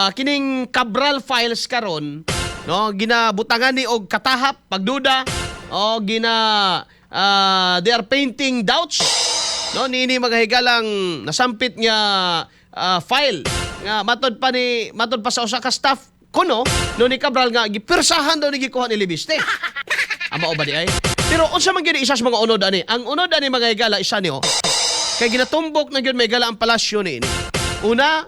Kining Cabral files karon, no, ginabutangan ni og katahap pagduda o gina they are painting doubts, no, niini, mga higalang nasampit nga file nga matod pa sa usa ka staff kuno, no, ni Cabral nga gipirsahan daw ni gikuha ni Leviste. Amo ba di ay? Pero unsa man gyud isa sa mga unod ani? Ang unod ani, mga higala, isa niyo kay ginatumbok na gyud may gala ang palasyo ni ini. Una,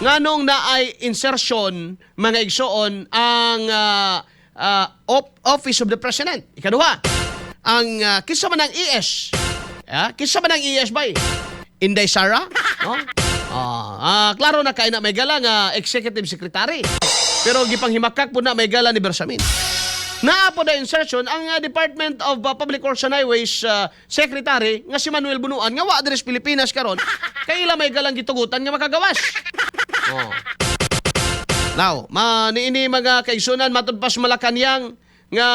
nganong naay insertion, mga igsoon, ang Office of the President? Ikaduha, ang kinsa man ang ES? Ah, kinsa man ang ES bay? Inday Sara? No? Klaro na kay na may gala nga executive secretary. Pero gipanghimakak po na may gala ni Bersamin. Naa po na insertion ang Department of Public Works and Highways Secretary nga si Manuel Bunuan nga wa diri sa Pilipinas karon kay ila may galang gitugutan nga makagawas. Oh. Now, ma niini, mga kaigsunan, matud pa sa Malacanang nga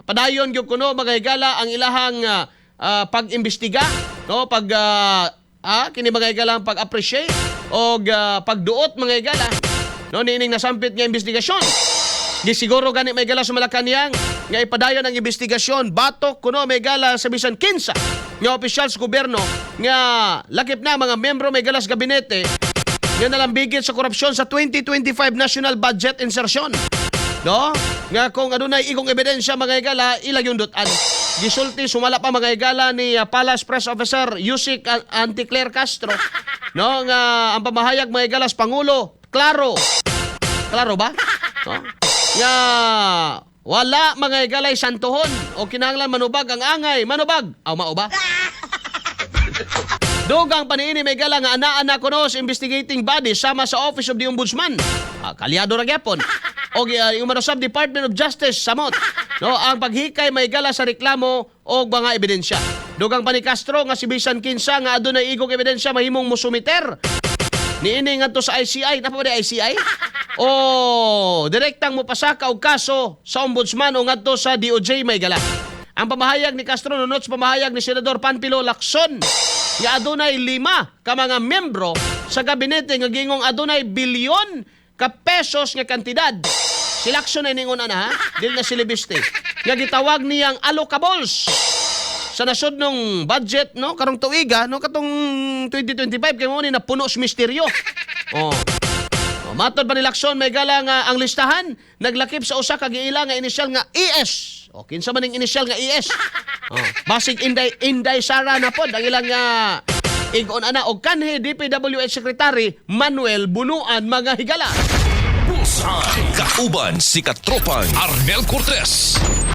padayon gyud kuno, mga higala, ang ilahang pag-imbestiga, no, pag kini, mga higala, ang pag-appreciate og pagduot, mga higala, no, niining nasampit nga investigasyon. Gisiguro gani may gala sa Malacanang nga ipadayon ang investigasyon batok kuno may gala sa bisan kinsa nga opisyal sa gobyerno nga lakip na mga membro may gala sa gabinete nga nalambigit sa korupsyon sa 2025 national budget insertion. No? Nga kung adunay igong ebidensya, mga higala, ilang yung dutan. Gisulti sumala pa, mga higala, ni Palace Press Officer Usec Anticlare Castro, no, nga ang pamahayag, mga higala, sa Pangulo, klaro. Klaro ba? No? Nga wala, mga higalay, santuhon o kinahanglan manubag ang angay, manubag. Aw, mao ba? Dugang paniini may gala nga anaa na kuno sa investigating body sama sa Office of the Ombudsman. Ah, kalyado ra gyapon. O yung sa Department of Justice samot. No, ang paghikay may gala sa reklamo o mga ebidensya. Dugang pa ni Castro nga si bisan kinsa nga adunay igong ebidensya mahimong musumiter niini ngadto sa ICI, napa ba di ICI? O direktang mopasaka og kaso sa ombudsman o ngadto sa DOJ may gala. Ang pamahayag ni Castro nunot sa pamahayag ni Senador Panfilo Lacson nga adunay 5 ka mga membro sa gabinete nga gingong adunay bilyon ka pesos nga kantidad. Si Lacson ay ningon ana ha, dili na si Leviste. Nga gitawag niyang allocables sa nasudnong budget, no, karong tuiga, no, katong 2025, kay mo ni napuno sa misteryo. Oh. Oh, matod pa ni Lacson may gala nga ang listahan naglakip sa usa ka giila nga inisyal nga ES. O kinsa man ning inisyal nga ES? Oh, basig Inday Inday Sara na pod ang ilang nga igon ana og kanhi DPWH Secretary Manuel Bunuan, mga higala. Bullseye. Kauban si Katropang Arnel Cortez.